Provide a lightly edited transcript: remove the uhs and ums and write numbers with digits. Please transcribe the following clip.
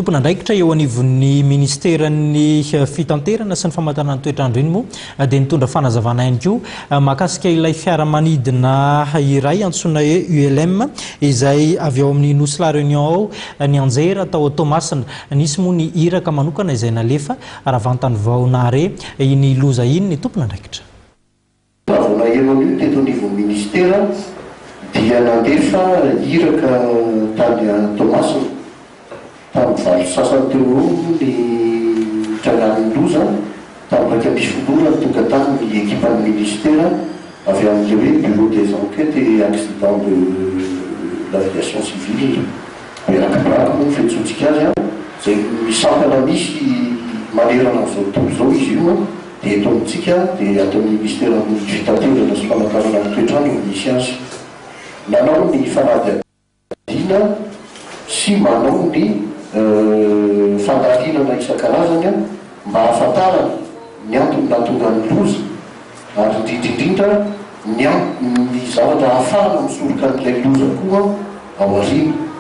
Tompon'andraikitra eo anivon'ny ministeran'ny fitanterana sy ny famantarana ny toetr'andro iny moa dia nitondra fanazavana ihany koa mahakasika ilay fiaramanidina iray antsoina hoe ULM izay avy ao amin'ny Nosy La Réunion ao nianjera tao Toamasina. Nisy moa ny iraka manokana izay nalefa raha vantany vao nahare iny loza iny ny tompon'andraikitra. Raha vao naheno an'io teto anivon'ny ministera dia nandefa iraka tany Toamasina tamin'ny valo sy sasany teo ho eo ny nitrangan'ny loza, tamin'ny 11 ora no tonga tany ny ekipan'ny ministera avy amin'ilay hoe Bureau des enquêtes et accidents de l'aviation civile, BEACBAC moa ny fiantsoantsika azy, izay misampana misy manerana an'izao tontolo izao izy io. Dia eto amintsika dia ato amin'ny Minisiteran'ny Fitaterana sy Famantarana ny Toetr'andro no misy azy. Nanao ny fanadihadiana sy manao ny fandalinana isan-karazany mba hahafantarana ny antony nahatonga ny loza ary indrindra indrindra ny ny zavatra ahafahana misoroka an'ilay loza koa ao aoriana.